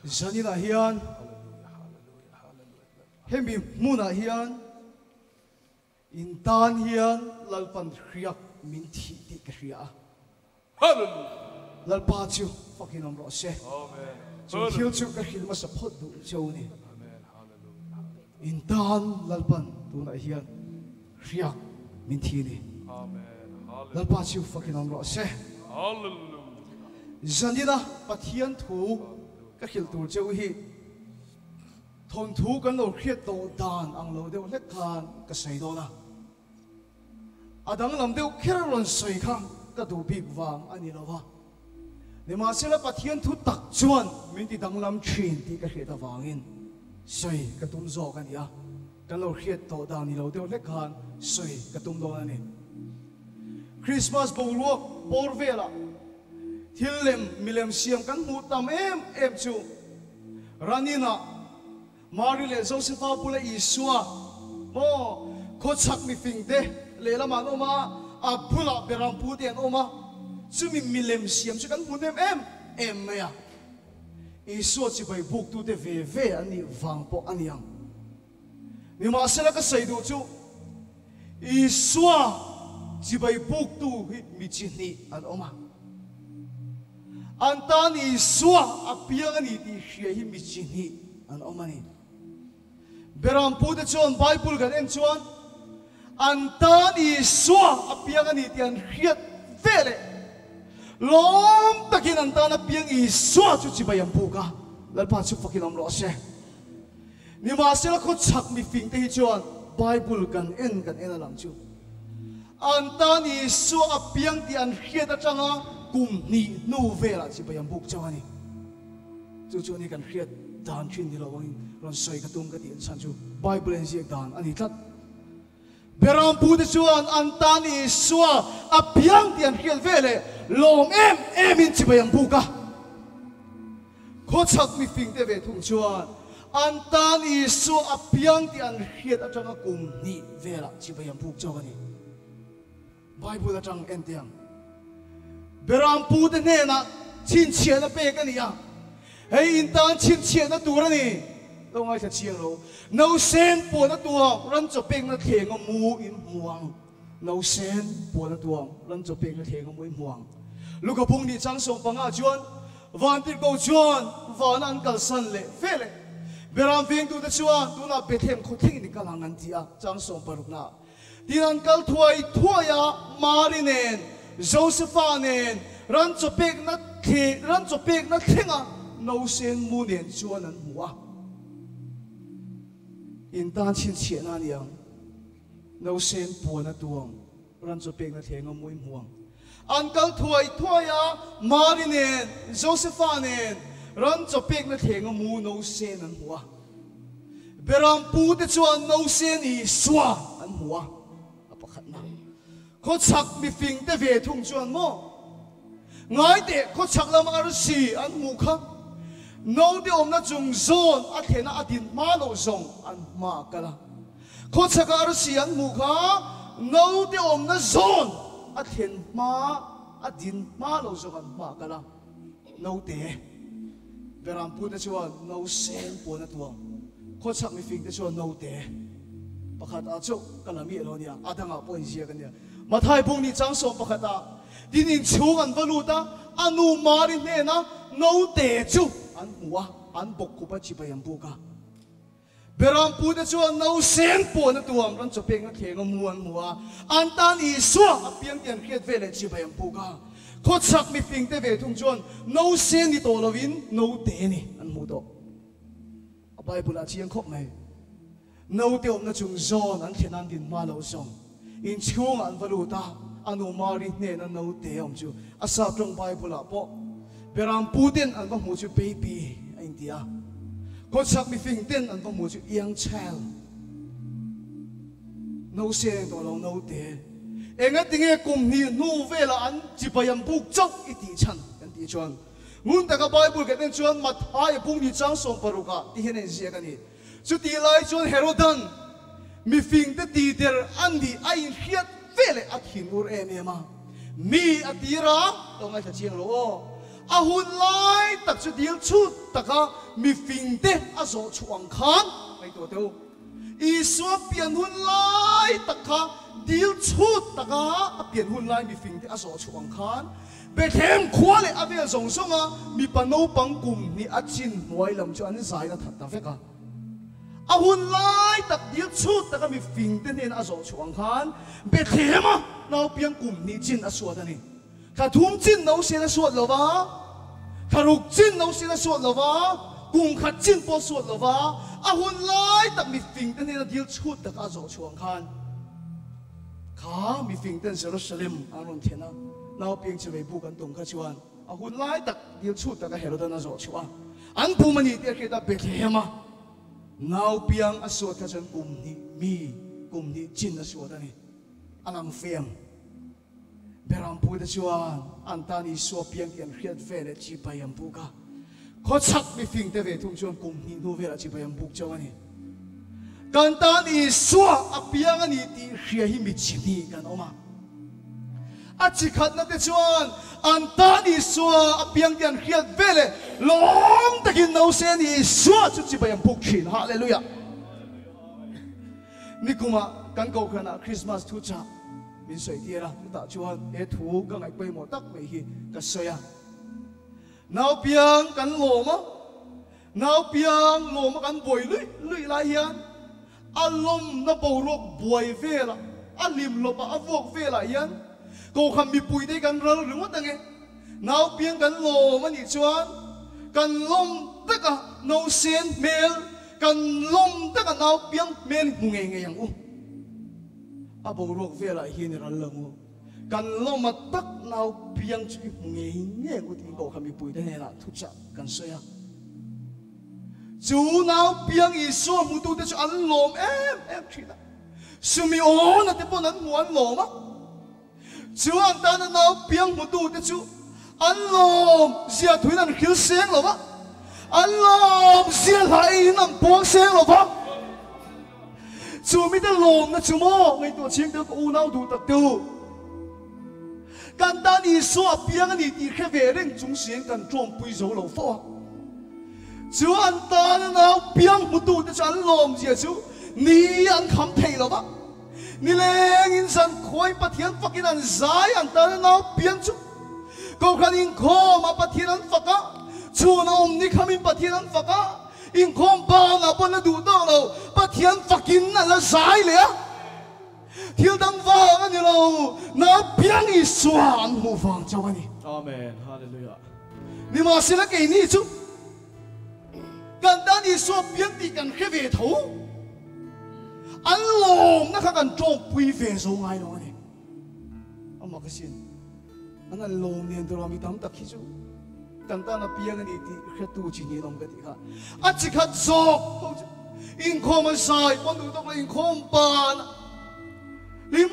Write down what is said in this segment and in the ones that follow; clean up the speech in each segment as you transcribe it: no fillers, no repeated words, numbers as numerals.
Zaninah hian hemi hmunah hian in tan hian Lalpan hriak min thih tih ka hria a. Lalpa chu fakin awm rawh se. Chu thil chu ka hrilh hmasa phawt duh cheu a ni. In tan Lalpan tunah hian hriak min thi a ni. Lalpa chu fakin awm rawh se. Zanina Pathian thu ka hrilh tur cheu hi thawnthu kan lo hriat tawh dan ang lo deuh hlek khan ka sawi dawn a. A danglam deuh kher rawn sawi kha ka duh bik vang a ni lo va. Nimahsela Pathian thu tak chuan min ti danglam thin tih ka hriat avangin sawi ka tum zawk a ni a, kan lo hriat tawh dan ni lo deuh hlek khan sawi ka tum dawn a ni. Krismas boruak bawr velah thil lem milem siam kan hmuh tam em em chu Raninah, Mari leh Josefa bula Isua maw khawchhak mifingte lehlamah an awm a, a bulah Berampu te an awm a, chumi milem siam chu kan hmu hnem em em mai a. Isua chibai buktute ve ve an nih vang pawh a ni ang. Nimahsela ka sawi duh chu Isua chibai buktu hi mi chi hnih an awm a. An tan Isua a piang a ni tih hria hi mi chi hnih an awm a ni. Berampute chuan Bible kan en chuan an tan Isua a piang a ni tih an hriat ve leh lawm takin an tan a piang Isua chu chibai an buk a, Lalpa chu fakin awm rawh se. Nimahsela khawchhak mifingte hi chuan Bible kan en kan en a lang chu. An tan Isua a piang tih an hriat atanga kum hnih hnu velah chibai an buk chauh a ni. Chu chu ani kan hriat dan thin ni lo angin rawn sawi ka tum ka tih an chhan chu Bible en ziak dan a ni tlat. Berampute chuan an tan Isua a piang tih an hriat veleh lawm em emin chibai an buk a. Khawchhak mifingte ve thung chuan an tan Isua a piang tih an hriat atanga kum hnih velah chibai an buk chauh a ni. Bible atang en teh ang. Berampute hnenah chhinchhiahna pek a ni a, hei in tan chhinchhiahna tur a ni. Lo ngaithla chiang lo. Nausen puan a tuam ran chaw pekna thleng a mu in hmu ang. Nausen puan a tuam ran chaw pekna thleng a mu in hmu ang. Luka bung nih chang 15 chuan Vantirhko chuan vana an kalsan leh ve leh Beram vengtute chuan tunah Bethlehem khaw thlengin i kal ang an ti a, chang 60 na. Tin an kal thuai thuai a, Mari nen, Josefa nen, ran chaw pekna thle, ran chaw pekna thlenga nausen mu nen chuan an hmu a. In tan chhinchhiahna a ni ang, nausen puan a tuang, ran chaw pekna thlenga mu i hmu ang. An kal thuai thuai a, Mari nen, Josefa nen, ran chaw pekna thlenga mu nausen an hmu a. Berampute chuan nausen Isua an hmu a, a pakhatna. Khawchhak mifingte ve thung chuan maw? Ngai teh, khawchhak lama arsi an hmuh kha naute awmna chung zawn a thlena a din hma loh zawng an hma a kal a. Khawchhaka arsi an hmuh kha naute awmna zawn a thlen hma a din hma loh zawng an hma a kal a. Naute Berampute chuan nausen puan a tuam. Khawchhak mifingte chuan naute pakhat ah chauh ka la miah lo ania, a dangah pawh inziak ania. Mathai bung nih chang 11 ah tin inchhung an va lut a, a nu Mari hnena naute chu an hmu a, an bawk khup a chibai an buk a. Berampute chuan nausen puan a tuam ran chaw pekna thleng a mu an hmu a, an tan Isua a piang tih an hriat ve leh chibai an puk a. Khawchhak mifingte ve thung chuan nausen ni tawh lovin naute ni an hmuh tawh. A Bible ah chiang khawp mai. Naute awmna chung zawn an thlen an din hma lo zawng inchhungah an va lut a, a nu Mari hnena naute awm chu a sap tawng Bible ah pawh Beramputen an va hmuh chu baby a inti a, khawchhak mifing ten an va hmuh chu young child, nauseng eng tawh lo naute. Engatinge kum hnih hnu velah an chibai an buk chauh i tih chhan kan tih chuan ngun taka Bible kan en chuan Matthai a bung ni chang 60 ah ti hian a inziak a ni. Chutih lai chuan Herodan mifingte tihder a nih a inhriat ve leh a thinur em em a. Mi a tir a, lo ngaithla chiang lo aw. A hun lai tak chu dil chhut taka mi fingte a zawh chhuah ang khan ngaihtuah teh u. Isua pian hun lai tak kha dil chhut taka a pian hun lai mi fingte a zawh chhuah ang khan Bethlehem khua leh a vel zawng zawnga mipa naupang kum hnih a chin hnuai lam chu an zaina that ta vek a. A hun lai tak dil chhut taka mi fingte hnena a zawh chhuah ang khan Bethlehem-a naupiang kum hnih chin a suat a ni. Thla thum chin no sin a suat lo va, thla ruk chin no sin a suat lo va, kum khat chin pawh suat lo va, a hun lai tak mi fingte hnena dil chhut taka a zawh chhuah ang khan kha mi fingten Jerusalem an rawn thlen a, naupiang chivei buk an tum kha chuan a hun lai tak dil chhut taka Herodan a zawh chhuah a, an bum a ni tih a hriat a, Bethlehem-a naupiang a suat kha chuan kum hnih mi kum hnih chin a suat a ni, a lang fiam. Berampute chuan an tan Isua piang tih an hriat ve leh chibai an buk a. Khawchhak mifingte ve thung chuan kum hnih hnu velah chibai an buk chauh a ni. Kan tan Isua a piang a ni tih hria hi mi chi hnih kan awm a. A chi khatna te chuan an tan Isua a piang tih an hriat ve leh lawm takin nausên Isua chu chibai an buk thin. Hallelujah! Nikumah kan kohhranah Krismas thu chah min sawi tir a, chutah chuan he thu ka ngaih pawimawh tak mai hi ka sawi a. Naupiang kan lawm a, naupiang lawma kan buai luih luih lai hian a lawmna boruak buai velah, a hlim lawpah, a vuak velah hian kohhran mipuite hi kan ral ringawt ang e. Naupiang kan lawm a nih chuan kan lawm taka nausen hmel Kan lawm tak a nau piang hmel hi hmu ngei ngei ang u. A boruak velah hian i ral lo u. Kan lawm a tak nau piang chu i hmu ngei ngei ang u tiin pawh kha mipuite hnenah thuchah kan sawi a. Chu nau piang Isua hmutute chu an lawm em em thin a. Sumiona te pawn an hmu an lawm a. Chu an tana nau piang hmutute chu an lawm zia thuin an hril seng lo va, an lawm zia hlaiin an puang seng lo va. Chu mite lawmna chu maw ngaihtuah chhing deuh ka unau duh tak deuh. Kan tan Isua a piang a ni tih hre ve reng chung siin kan tawngpui zo lo fo a. Chu an tana nau piang hmutute chu an lawm zia chu ni an kham thei lo va. Nilengin zan khuain Pathian fakin an zai an tan a nau piang chu Kohhran inkhawm ah Pathian an fak a, chhun a awm ni khamin Pathian an fak a, inkhawm bangah pawn a duh tawk lo, Pathian fakin an la zai leh a. Thil dang vang a ni lo, nau piang Isua an hmuh vang chauh a ni. Amen. Hallelujah. Nimahsela keini chu kan tan Isua piang tih kan hre ve tho. An lawmna kha kan tawngpui ve zo ngai lo a ni. Amah ka sin, an an lawm nen tur a mi tam tak hi chu kan tan a piang a ni tih hretu chi niin awm ka tih kha. A chi khat zawk ho chu inkhawm an sai pawn duh tawk lo inkhawm ban a hlim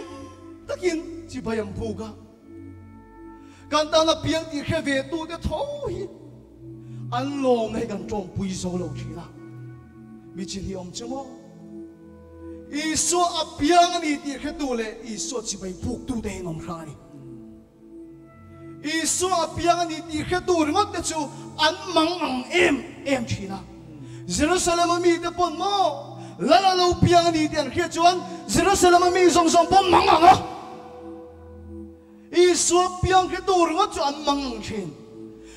takin chibai an buk a. Kan tan a piang tih hre ve tu te tho hi an lawmna hi kan tawngpui zo lo thin a. Mi chi hnih awm chu maw? Isua a piang a ni tih hretu leh Isua chibai buktute hi an awm hrang a ni. Isua a piang a ni tih hretu ringawt te chu an mang ang em em thin a. Jerusalem a mite pawn maw Lal a lo piang a ni tih an hriat chuan Jerusalem a mi zawng zawng pawh mang ang a. Isua piang hretu ringawt chu an mang ang thin.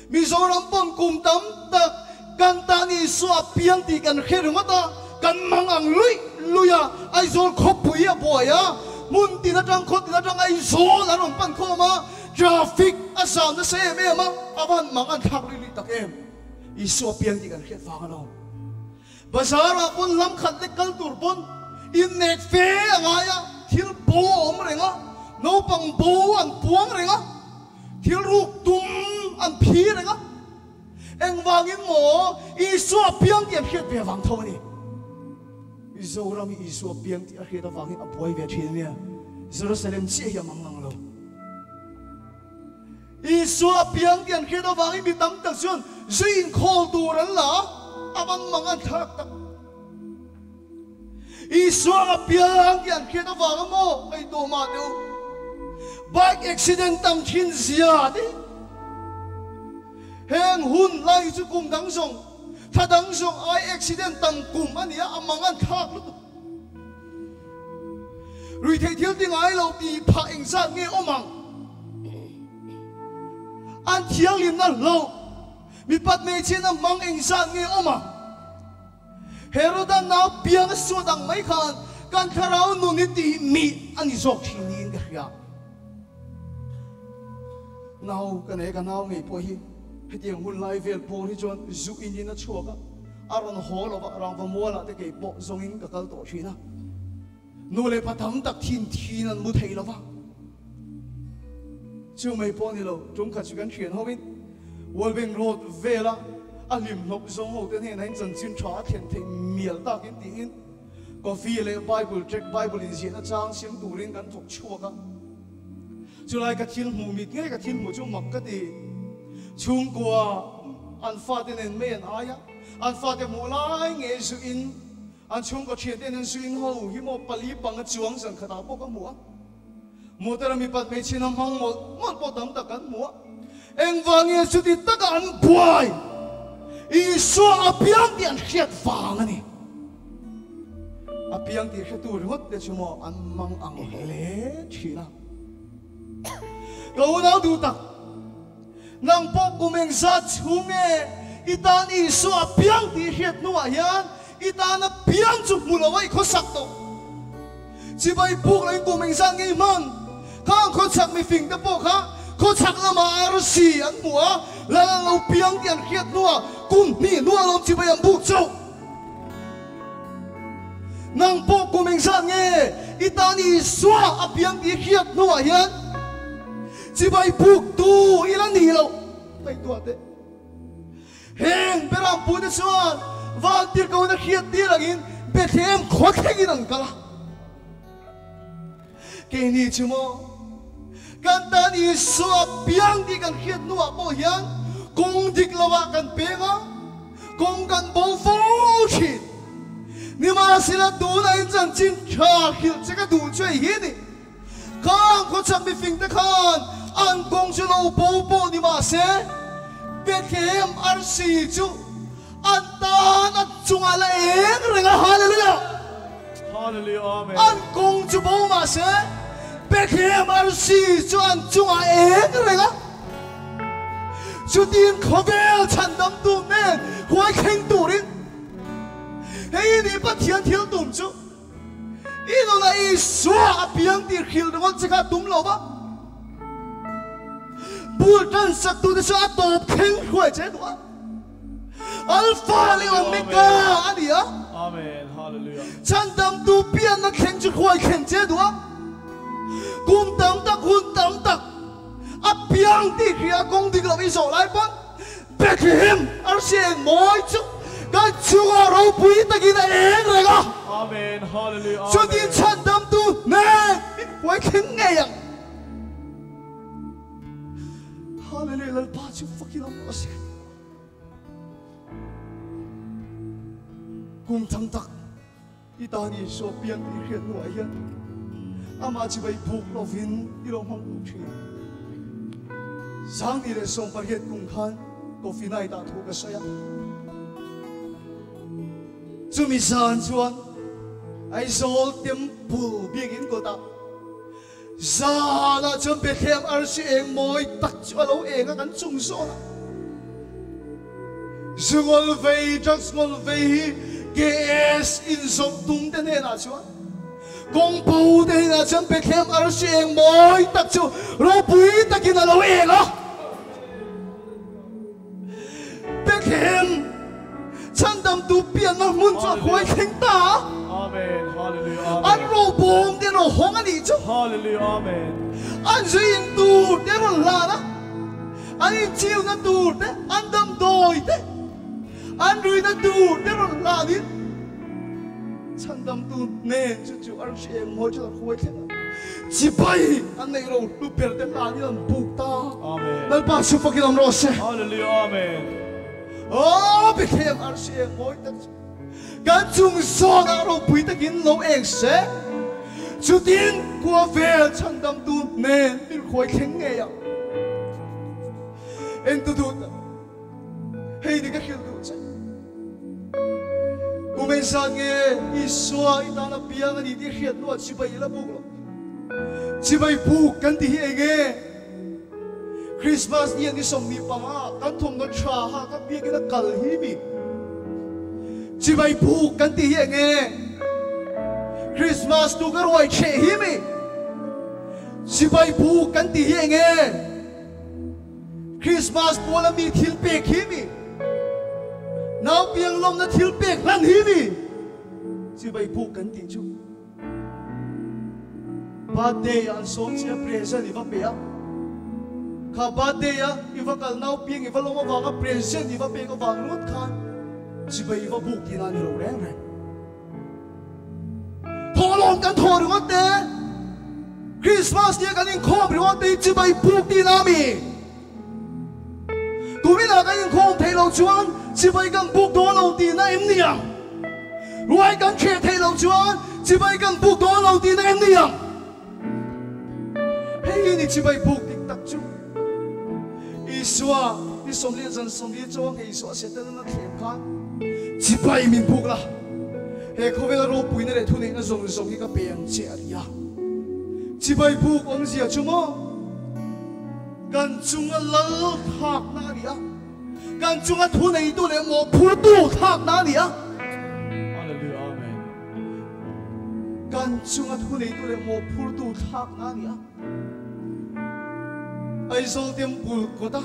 Mizoram pawn kum tam tak kan tan Isua a piang tih kan hre ringawt a, kan mang ang luih luih a, Aizawl khawpui a buai a, hmun tin atang khaw tin atang Aizawl an rawn pan khawm a, traffic a zam nasa em em a, a van mang an thlak luih luih tak em. Isua piang tih kan hriat vang alawm. Bazar ah pawn lam khat lek kal tur pawn innek fe a ngai a, thil bo a awm reng a, naupang bo an puang reng a, thil ruk tum an phi reng a, engvangin maw Isua piang tih an hriat ve vang tho a ni. Mizoram hi Isua piang tih a hriat avangin a buai ve thin a nia, Jerusalem chiah hi a mang ang lo. Isua piang tih an hriat avangin mi tam tak chuan zui inkhawl tur an la a, a van mang an thlak tak. Isua a piang tih an hriat avanga maw ngaihtuah mah teh u. Bike accident tam thin zia te. Heng hun lai hi chu kum dang zawng, thla dang zawng ai accident tam kum a nia, a mang an thlak lutuk. Ruihtheih thil ti ngai lo tih phah engzat nge awm ang? An thianghlimna hlauh mipat hmeichhiatna hmang engzat nge awm ang? Heroda nau piang a suat ang mai khan kan thlarau nun hi tih mih a ni zawk thin niin ka hria. Nau ka nei a, ka nau ngei pawh hi hetiang hun lai vel pawn hi chuan zu in in a chhuak a, a rawn haw lo va, rangva mualah te kei pawh zawngin ka kal tawh thin a. Nu leh pa tam tak thin thin an mu thei lo va. Chu mai pawh a ni lo, tum khat chu kan thian hovin World Bank Road vela a hlim hlawp zawng ho te hnenah in chanchin tha a thlen theih mial takin tiin Coffee leh Bible track, Bible inziahna chang siam turin kan thawk chhuak a. Chulai ka thil hmuh mit ngei ka thil hmuh chu mak ka ti. Chhungkua an fate nen mai an ai a, an fate hmuh lai ngei zuin an chhungkaw thiante nen zuin ho hi maw pali panga chuang zan khatah pawh ka hmu a. Motor a mipat hmeichhia hmang mawlh mawlh pawh tam tak kan hmu a. Engvangin chuti taka an buai? Isua a piang tih an hriat vang a ni. A piang tih hretu ringawt te chu maw an mang ang hle thin a. Ka unau duh tak, nang pawh kum engzat chhung nge i tan Isua a piang tih hriat hnuah hian i tan a piang chu hmu lo a i khawsak tawh. Chibai buk loin kum engzat nge i hman? Khang khawchhak mifing te pawh kha khawchhak lamah arsi an hmu a, lal an lo piang tih an hriat hnuah kum hnih hnuah lawm chibai an buk chauh. Nang pawh kum engzat nge i tan Isua a piang tih hriat hnuah hian chibai buk tu i la ni loh ngaihtuah teh. Heng Berampu te chuan Vantirhkohna hriat tir angin Bethlehem khaw thlengin an kal a. Keini chu maw kan tan Isua piang tih kan hriat hnuah pawh hian kawng dik lovah kan peng a, kawng kan bo fo thin. Nimahsela tunah in chanchin tha hrilh che ka duh chu hei hi a ni. Khang khawchhak mifing te khan an kawng chu lo bo pawh ni mahse Bethlehem arsi chu an tan a chungah la eng reng a, Hallelujah! Hallelujah, Amen. An kawng chu bo mahse Bethlehem arsi chu an chungah eng reng a. Chutin khawvel chhandamtu nen huai thleng turin hei ni Pathian thil tum chu I nunah Isua a piang tih hrilh ringawt che kha tum lo va, bul tan saktute chu a tawp thleng hruai che duh a. Alpha leh Omega a ni a. Chhandamtu pianna thleng chu hruai thlen che duh a. Kum tam tak, hun tam tak a piang tih hria kawng dik loh i zawh lai pawn Bethlehem arsi eng mawi chu kan chungah ropui takin a eng reng a. Amen, hallelujah, amen. Chutin chhandamtu hnen min huai thleng ngei ang. Hallelujah, Lalpa chu fakin awm rawh se. Kum tam tak i tan Isua piang tih hriat hnuah hian amah chibai buk lovin i lo hmang duh thin. Sangni leh 18 kum khan Coffee Night ah thu ka sawi a. Chumi zan chuan Aizawl Temple biakinn kawtah Zanah chuan Bethlehem arsi eng mawi tak chu a lo eng a kan chung zawn a. Zungol vei, drugs ngol vei hi KS inzawrh tum te hnenah chuan kawng bo te hnenah chuan Bethlehem arsi eng mawi tak chu ropui takin a lo eng a. Bethlehem chhandamtu pianna hmun chu a khuai thleng ta a. Amen. Hallelujah. Amen. An robawm te rawn hawng a nih chu. Hallelujah. Amen. An zuiin tur te rawn hlan a. An inchiuna tur te, an damdawi te, an ruihna tur te rawn hlanin chhandamtu hnen chu chu an hre eng mawi chu an khuai thleng a. Chibai an neih ro hlu ber te hlanin an buk ta. Amen. Lalpa chu fakin awm rawh se. Hallelujah. Amen. Aw, Bethlehem arsi eng mawi tak chu kan chung zawnah ropui takin lo eng se. Chutin khua vel chhandamtu hnen min khuai thleng ngei ang. Engtu duh tak. Hei ni ka hrilh duh che. Kum engzat nge Isua i tan a piang a ni tih hriat hnuah chibai i la buk lo. Chibai buk kan ti hi eng nge? Christmas ni a ni 25 kan thawmhnaw tha ha ka biakin a kal hi mi. Chibai buk kan ti hi eng nge? Christmas tu ka ruai cheh hi mi. Chibai buk kan ti hi eng nge? Christmas puala mi thil pek hi mi. Nau piang lawmna thil pek hlan hi mi. Chibai buk kan tih chu. Birthday ah an sawm che a, present i va pe a. Kha birthday a i va kal nau piang i va lawm avanga present i va pek avang ringawt khan chibai i va buk tihna a ni lo reng reng. Thawhlawm kan thawh ringawt te, Christmas nia kan inkhawm ringawt te hi chibai buk tihna a mi? Kuminah kan inkhawm theih loh chuan chibai kan buk dawn lo tihna em ni ang? Ruai kan hreh theih loh chuan chibai kan buk dawn lo tihna em ni ang? Hei hi ni chibai buk dik tak chu. Isua ni 40 zan 40 chuang hei Isua Satan a thlem khan chibai min buk la, he khawvela ropuina leh thuneihna zawng zawng hi ka pe ang che a ti a. Chibai buk awmzia chu maw? Kan chunga lal thlakna a ni a, kan chunga thuneitu leh mawhphurtu thlakna a ni a. Hallelujah, Amen. Kan chunga thuneitu leh mawhphurtu thlakna a ni a. Aizawl Temple kawta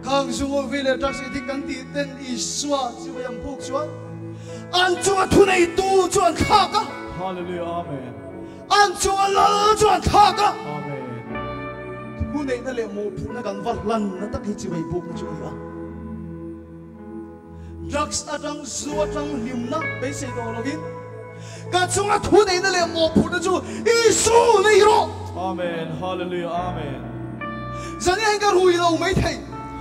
khang zungaw vei leh drugs addict kan tih ten Isua chibai an buk chuan an chunga thuneitu chu an thlak a. Hallelujah, Amen. An chunga lal chu an thlak a. Amen. Thuneihna leh mawhphurhna kan va hlan na tak hi chibai bukna chu a ni a. Drugs atang, zu atang hlimna beisei tawh lovin ka chunga thuneihna leh mawhphurhna chu Isu nei rawh. Amen. Hallelujah. Amen. Zaniahin ka rui lo mai thei.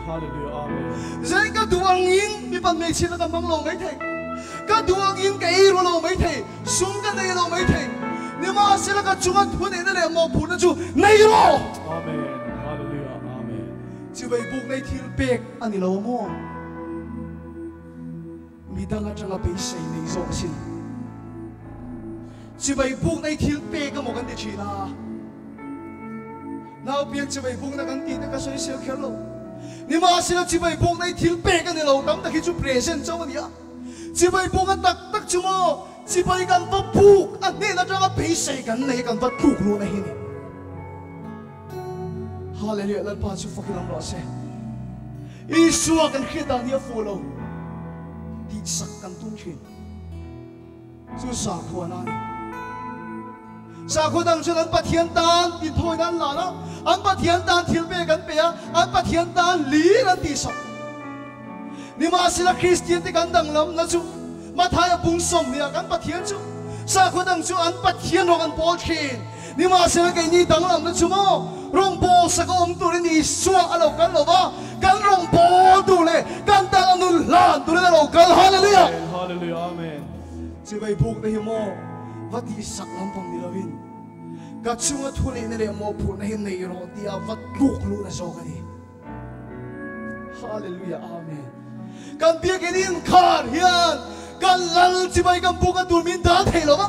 Hallelujah. Amen. Zaniahin ka duh angin mipa hmeichhiatna ka hmang lo mai thei. Ka duh angin ka ei ru lo mai thei. Sum ka nei lo mai thei. Nimahsela ka chunga thuneihna leh mawhphurhna chu nei rawh. Amen. Hallelujah. Amen. Chibai buk nei thil pek a ni lo maw? Midang atanga beisei nei zawk asin. Chibai buk nei thil pek emaw kan ti thin a. Naupiang chibai bukna kan tih te ka sawisel kher lo. Nimahsela chibai buk nei thil pek a ni lo, tam tak hi chu present chauh a ni a. Chibai buk a tak tak chu maw? Chibai kan va buk a hnen atanga beisei kan nei kan va tluk luhna hi a ni. Hallelujah, Lalpa chu fakin awm rawh se. Isua kan hriat dan hi a fuh lo tih sak kan tum thin. Chu sakhua na a ni. Sakhua dang chuan an Pathian tan inthawina an lan a, an Pathian tan thil pek an pe a, an Pathian tan lir an tihsak. Nimahsela Kristian te kan danglamna chu Mathaia bung 20 ah kan Pathian chu sakhua dang chu an Pathian rawng an pawl thin. Nimahsela keini danglamna chu maw rawngbawl sak a awm turin Isua a lo kal lo va, kan rawngbawl tur leh kan tan a nun hlan turin a lo kal. Hallelujah! Amen, hallelujah, amen. Chibai bukna hi maw va tihsak lampang ni lovin ka chunga thuneihna leh mawhphurhna hi nei rawh tia va tluk luhna zawk a ni. Hallelujah, amen. Kan biakin inkhar hian kan lal chibai kan buk a tur min dan thei lo va.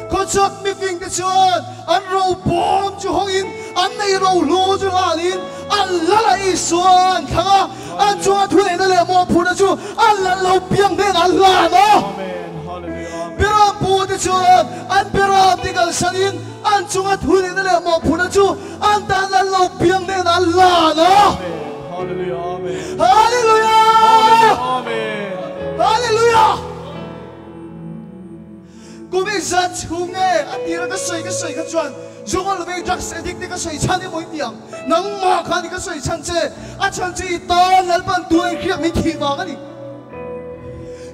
Khawchhak mifing te chuan an ro bawm chu hawngin an nei ro hlu chu hlanin an lal a Isua an thlang a, an chunga thuneihna leh mawhphurhna chu an lal lo piang hnen an hlan a. Amen, hallelujah, amen. Beram pu te chuan an beram te kalsanin an chunga thuneihna leh mawhphurhna chu an tan lal lo piang hnen an hlan a. Amen, hallelujah, amen. Hallelujah! Hallelujah, amen. Hallelujah! Kum engzat chhung nge a tira ka sawi ka sawi kha chuan Jungle vei drugs addict te ka sawi chhan emaw i ti ang. Nangmah khan i ka sawi chhan che, a chhan chu i tan Lalpan tuna i hriak min thih vang a ni.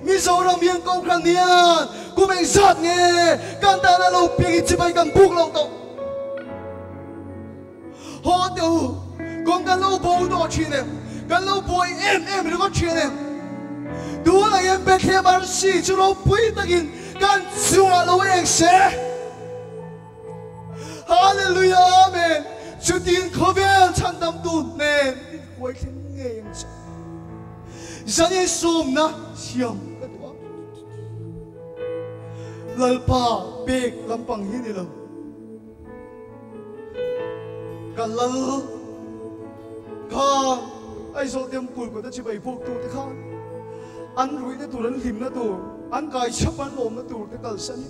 Mizoram hian Kohhran hian kum engzat nge kan tan a lo piang i chibai kan buk lo tawh. Haw teh u, kawng kan lo bo tawh thin em? Kan lo buai em em ringawt thin em? Tunah hian Bethlehem arsi chu ropui takin kan chungah lo eng se. Hallelujah Amen! Chutin khawvel chhandamtu hnen in huai thleng ngei ang che. Zani som na siam ka tua lalpa pek lampang hi ni lo kalal kha ai zo temple ko ta chi bai buk tu te kha an rui na tur an lim na tur an kai chap an lom na tur te kal sani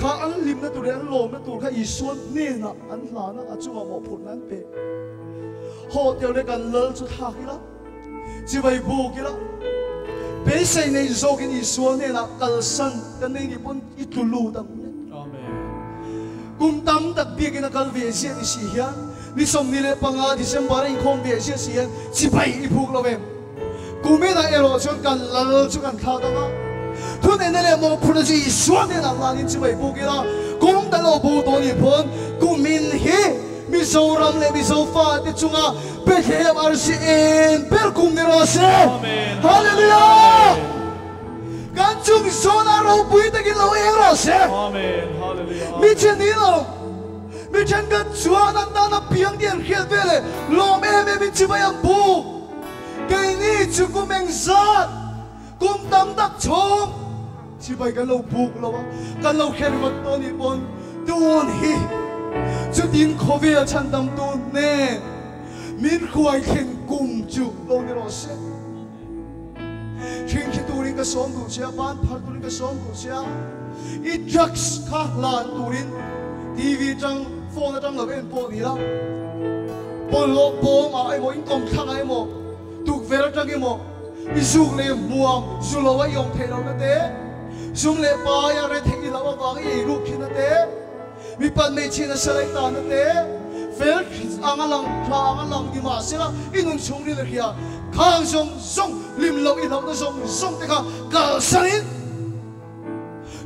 kha an lim na tur an lom na tur kha isuan ne na an hla na achunga mo phut nan pe ho tel le kan lal chu tha ki la chi bai bu ki la pe sei nei zo kin isuan ne na kal san kan nei ni pon i tulu tam amen kum tam tak bi ki na kal ve sia ni si hian ni som ni le panga December in khom ve sia si hian chi bai i phuk lo ve kumina ero chon kan lal chu kan tha ta ma thu ne ne le mo phun chi suan ne na la ni chi bai bu ki la kum ta lo bu to ni phon kumin hi Mizoram le Mizofa te chunga Bethlehem RCN per kum ni ro se hallelujah kan chung sona ro pui ta ki lo eng ro se amen hallelujah mi chen ni lo mi chen kan chuan an ta na piang dian khial vele lom em em in chi bai ang bu cái ni chu kum eng zat kum tam tak chong chi bai kan lo buk lo kan lo kher mat to ni pon tun hi chu tin khovel chan tam tu ne min khuai khen kum chu lo ni ro se thing khi turin ka som du chia ban phar turin ka som du chia i drugs kha lan turin TV chang phone chang lo en po ni la pon lo po ma ai mo in kom thang ai mo tuk vera tang mo izuk le muang zulowa yong thelo na te zum le pa ya re thei lawa wa i ru khin na te mi pan mei chin na salai ta na te fel angalang tha angalang di ma sela inun chung ri le khia khang song song lim lo i lo na song song te kha kal sarin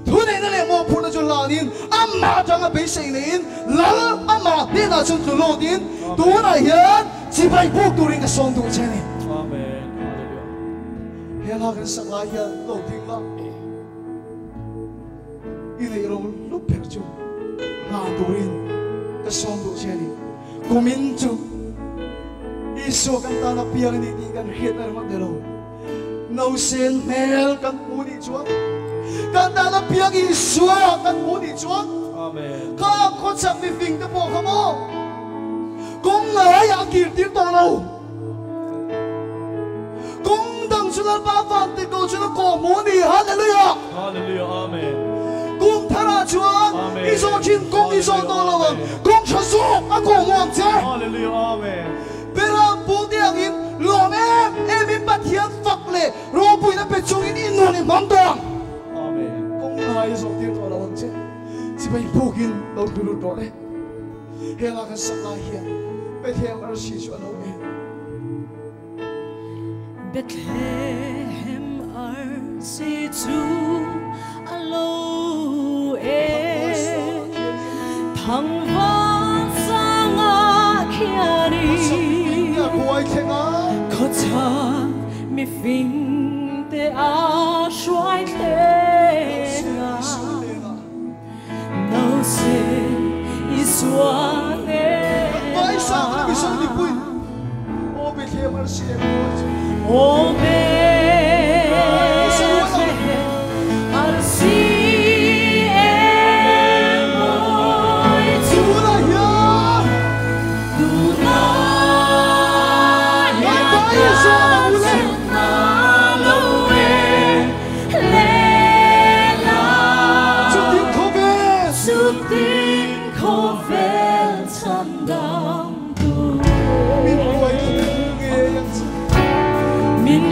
thu nei na le mo phun na chu la nin amma tanga be sei nei in lal amma ni na chu tu lo din tu na hian chi bai buk turin ka song du che ni amen hallelujah hela kan sak lai hian lo ding la i nei ro lu per chu la turin ka song du che ni kumin chu isu kan ta na piang ni ti kan khiat na ro de lo no sen mel kan pu ni chuan kan ta na piang isu kan pu ni chuan amen ka kho chak mi fing te po kha mo kong ngai a kir tir to lo kong dang chu la pa van te ko chu na ko mu ni hallelujah hallelujah amen kum thara chuan izo chin kong izo to lo kong tha zo a ko mu ang che hallelujah amen pera pu te ang in lom em em in pathian fak le ro pui na pe chung in in nu ni mam to amen kong ngai zo tir to lo ang che chi bai pukin lo tu lu to le hela kan sak lai hian Bethlehem ar si chu alo e Bethlehem ar si chu alo e thang van sanga khiani kho cha mi fing te a shuai thenga no se isuane vai sa ka mi sang ni pui o Bethlehem ar si o Bethlehem ar si min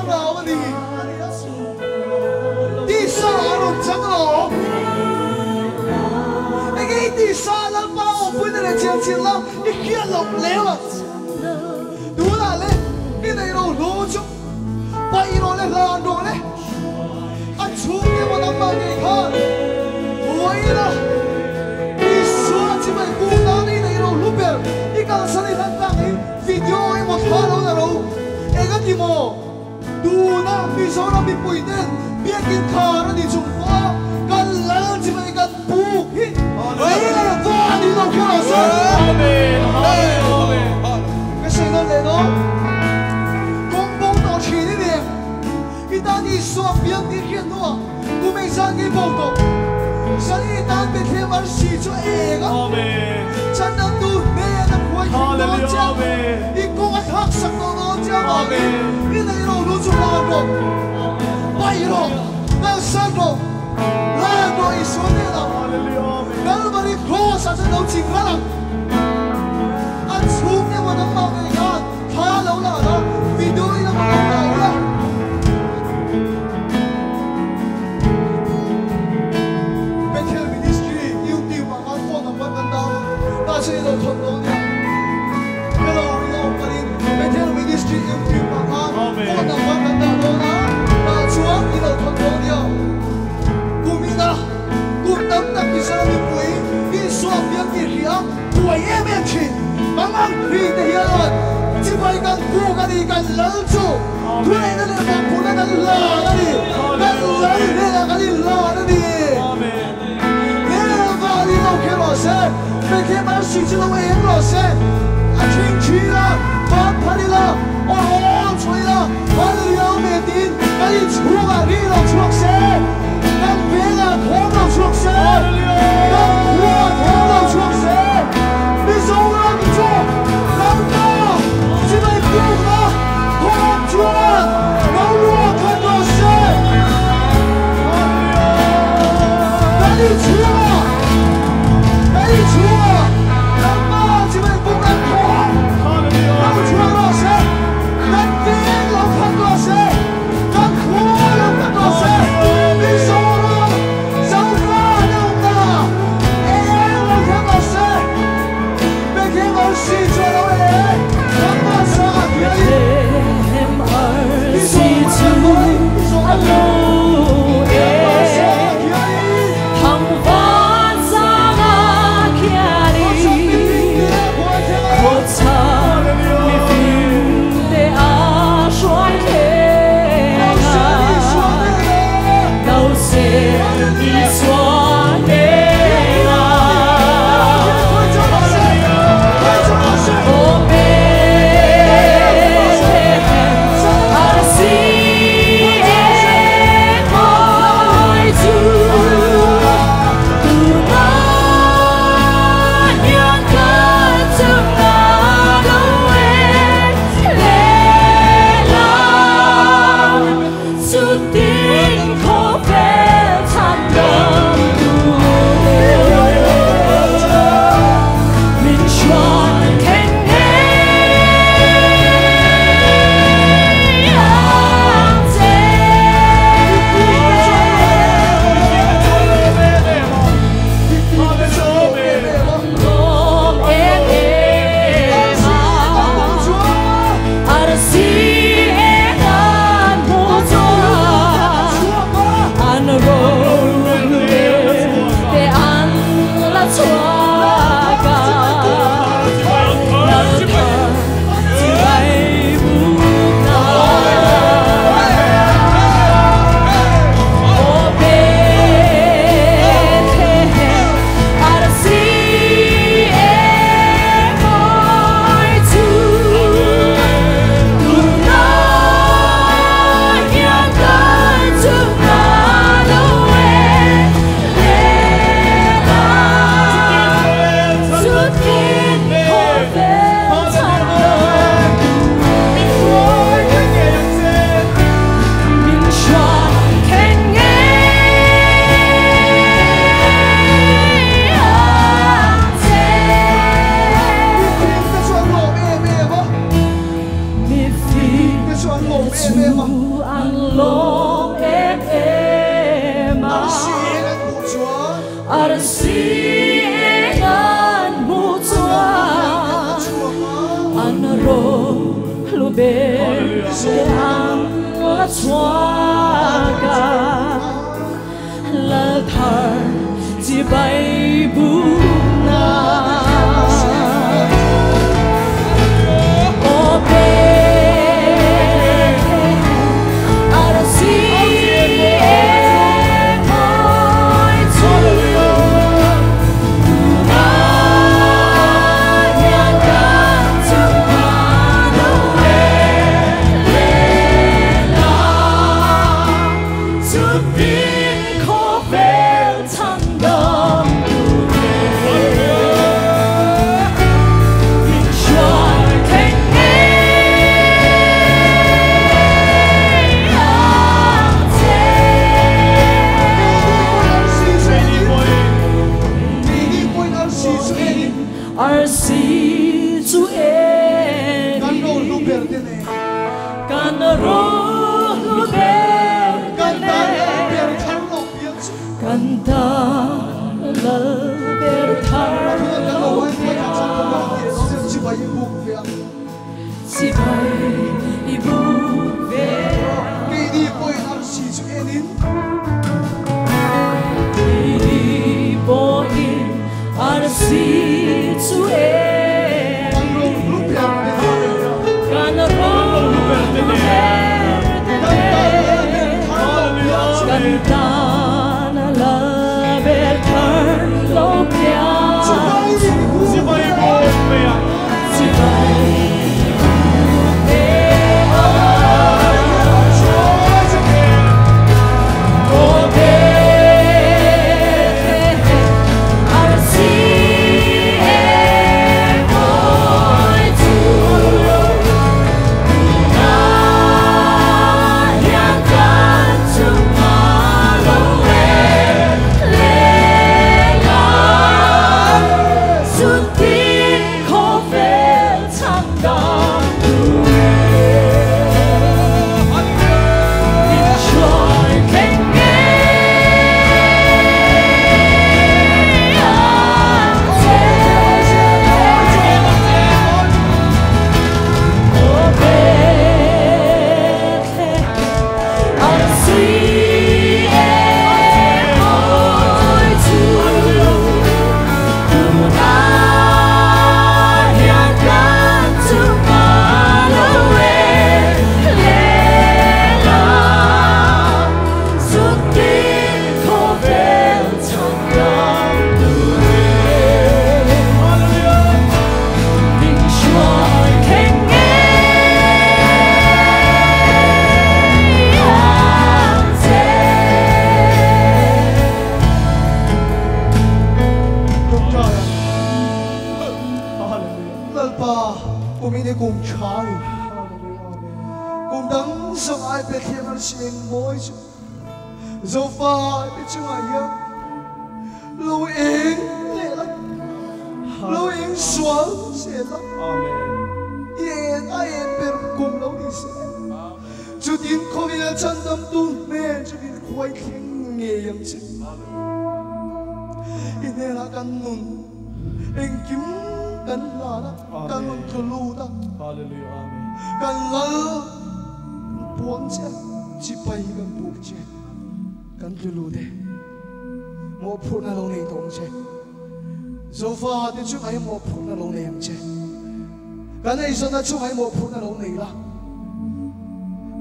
thlarau a ni. Tisa a rawn chang lo. Enge i tisa Lalpa awmpuina leh chianchilh la i hriat loh leu a. Tunah le i neih ro hlu chu paih rawh le hlan rawh le. A chhungte maw nangmah ngei khan vawiin a Isua chibai bu nan i neih ro hlu ber i kalsan i hlan tak hi video emaw thla lo la ro. Eng a ti maw? Tuna Mizoram mipui ten biakin khar a ni chung pawh a kan lal chibai kan buk hi lei leh van in lo kher rawh se. Ka sawi nawn leh dawn. Kawng bo tawh thin i ni em? I tan Isua piang tih hriat hnuah kum engzat ngei bo tawh? Sal i tan Bethlehem arsi chu a eng a, chan dang tu hnen a khuai thleng dawn che a, i kawng a thlak sak tawh dawn che avangin i neih ro lu chu hlan rawh, paih rawh, kalsan rawh, hlan rawh Isua hnenah Kalvari Cross ah chuan lo ching ral ang. A chhung emaw nangmah ngei khan Thla lo la la, video in a lo la ula. Bethel Ministry YouTube ah khan phone number kan dah a, tah chuan i lo thawn dawn nia. Hello i lo awm pahin Bethel Ministry YouTube ah khan phone number kan dah dawn a, tah chuan i lo thawn dawn nia. Kum ina kum tam tak Israel mipui Isua piang tih hria Buai em em thin. Mangang hri te hian chibai kan buk a ni, kan lal chu thuneihna leh mawhphurhna kan hlan a ni, kan lal hnenah kan inhlan a ni. Hmelva ni lo kher rawh se, Bethlehem arsi chu lo eng rawh se, a thing thi la, van phar ila, aw rawl chhuah ila, Hallelujah Amen tiin kan inchhungah ri lo chhuak se, kan vengah thawm lo chhuak se, kan khuaah thawm lo chhuak se, Mizoram chu Lalpa chibai pukna thawm chuan lo ruah khat rawh se. Kan inchhungah, kan inchhungah Lalpa chibai pukna thawm lo chhuak rawh se. Kan veng lo khat rawh se, kan khua an lawm em em a. Arsi eng an hmuh chuan. Arsi eng an hmuh chuan. An ro hlu ber te an la chhuak a. Lal thar chibai bukna. Aw Bethlehem, arsi eng mawi chu. Tunah hian kan chungah lo leng a. Chutin khawvel chhandam min hruai thleng ngei ang che. Arsi chu eng Kan ro hlu ber te nen. Kan ro hlu ber te Kan tan lal nen. ber thar lo piang chu. Kan tan lal ber thar lo piang chibai i buk ve ang. Keini pawhin arsi chu enin. Keini pawhin arsi chu enin. Kan ro hlu ber te nen. Kan ro hlu ber te nen. Kan tan lal ber thar lo piang Kan tan lal ber thar lo piang chu. chibai Chibai buk ve ang. Chibai i buk ve ang. Aw Bethlehem, arsi eng mawi chu. Tunah hian kan chungah lo leng a. Chutin khawvel chhandam min hruai thleng ngei ang che. Aw Bethlehem, arsi eng mawi chu. Tunah hian kan chungah lo leng a. Chutin khawvel chhandam min hruai thleng ngei ang che. Lalpa kumin hi kum tha ni. Kum dang zawng ai Bethlehem arsi eng mawi chu. Zofa te chungah hian lo eng leh la. Lo eng sual se la. Amen. I en a en ber kum lo ni se. Chutin khawvel chhandam tu hmel chu min khuai thleng ngei ang che. I hnenah kan nun engkim kan hlan a, kan rawn tlu lut a. Hallelujah. Amen. Kan lal kan puang che a, chipai kan buk che, kan tlu lut e. Mawhphurhna lo nei tawh ang che. Zofa te chungah hi mawhphurhna lo nei ang che. Kan eizawnna chungah hi mawhphurhna lo nei la.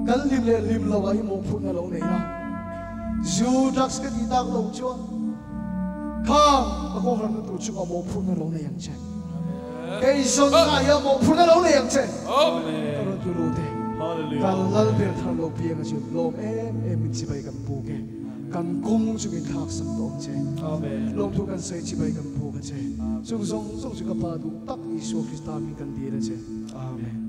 Kan hlim leh hlim loah hi mawhphurhna lo nei la. Zu, drugs ka tih tak loh chuan khang a kawhhranna tur chungah mawhphurhna lo nei ang che. Eizawnna hian mawhphurhna lo nei ang che. Ka rawn tlu lut e. Kan lal ber thar lo piang a chu lawm em em in chibai kan buk e. Kan kawng chu min thlak sak tawh ang che. Lawmthu kan sawi chibai kan buk a che. Chung zawng zawng chu ka Pa duh tak Isua Krista min kan dil a che. Amen.